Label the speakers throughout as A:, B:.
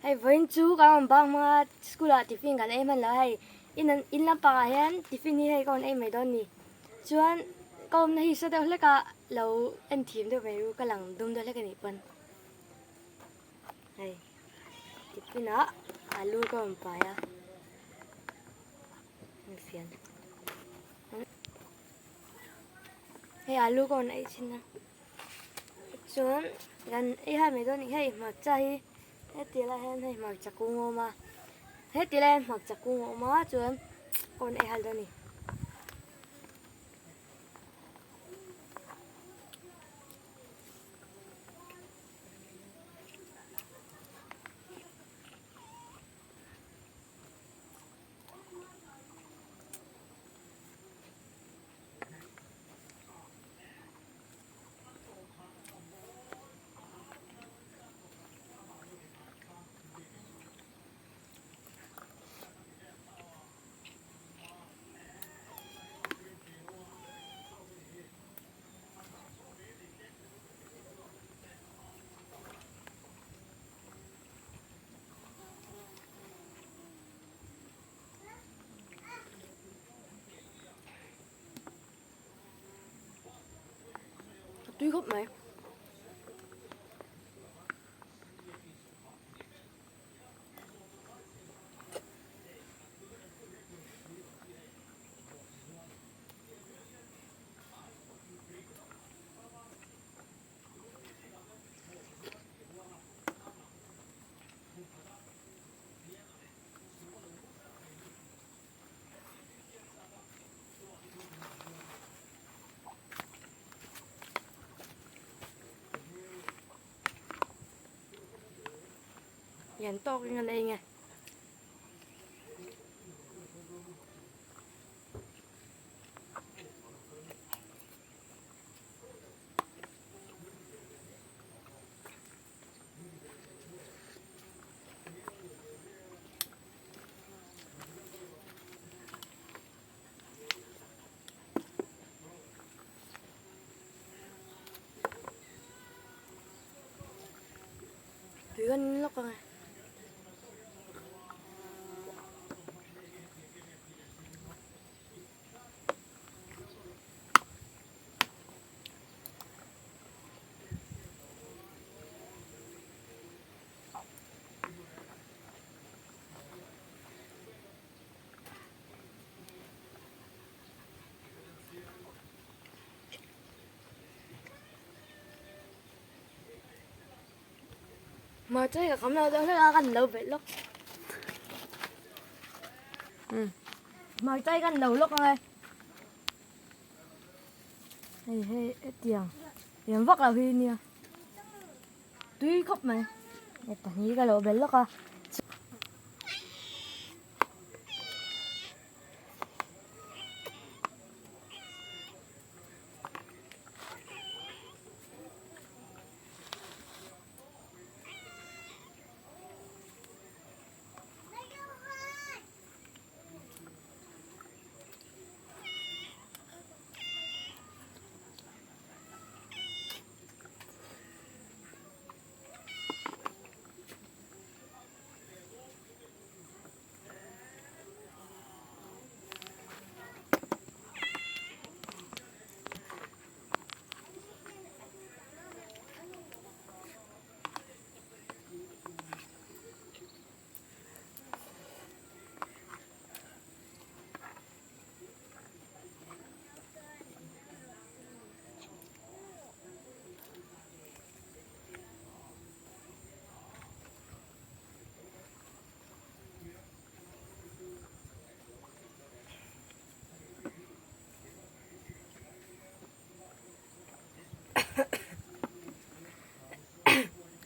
A: Hei vawiin chu kan rawn bang hmang a, school ah tiffin kan ei hman lo a hei in an in lampang ah hian tiffin hi hei ka rawn ei mai dawn a ni. Chuan ka awmna hi saw deuh hlek a lo en thim deuh mai ru ka lang dum deuh hlek a nih pawn. Hei tiffin ah alu ka rawn pai a fian. Hei alu ka rawn ei thin a. Chuan kan ei hai mai dawn a ni. Hei hmarcha hi heti lai hian hei hmarcha kung a awm a, heti lai hian hmarcha kung a awm a chuan ka rawn ei hal dawn a ni. A tui khawp mai. Lian tawk in an ei nge. Tui kan lawk ang e. Hmarcha hi ka kham lo deuh hlek a kan lo belh lawk. Hmarcha hi kan lo lawk ang e. Hei hei hetiang lian vak lo hi nia. Tui khawp mai. Hei pahnih ka lo bel lawk a.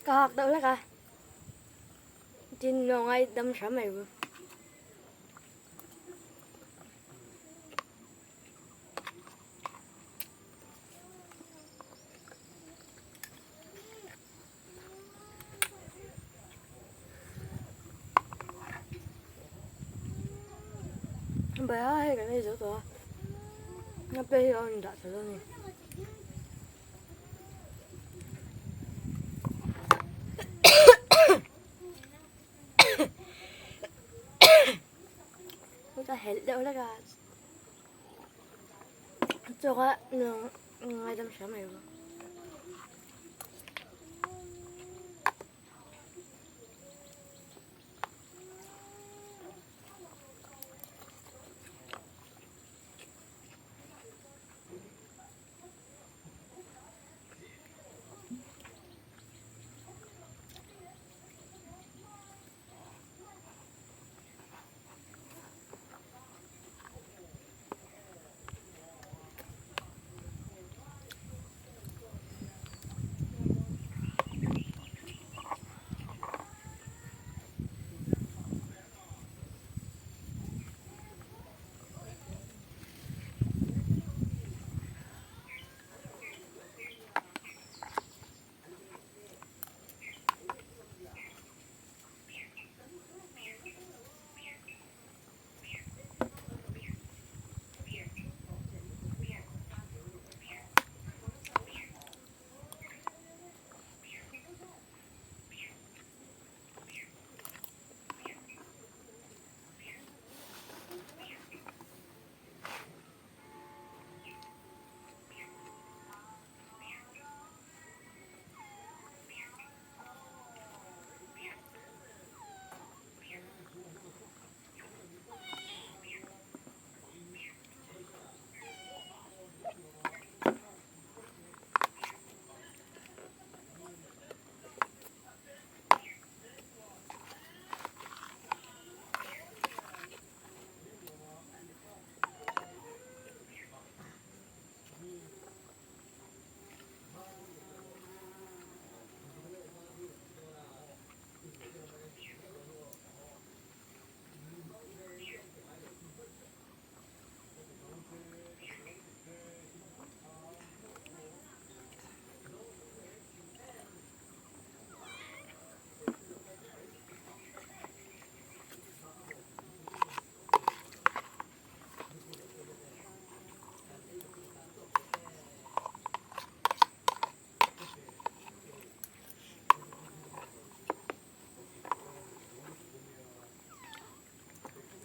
A: Ka hak deuh hlek a tin ngawngai dam hram mai bu. Bai a hei kan ei zo tawh a a pe hi a rawn dah ta dawn a ni. helh deuh hlek a chaw kha ngaidam hram mai rawh.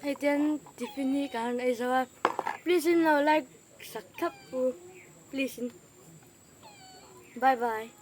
A: Hei tian tiffin hi kan rawn ei zo a please in lo like sak thlap u please in bye bye.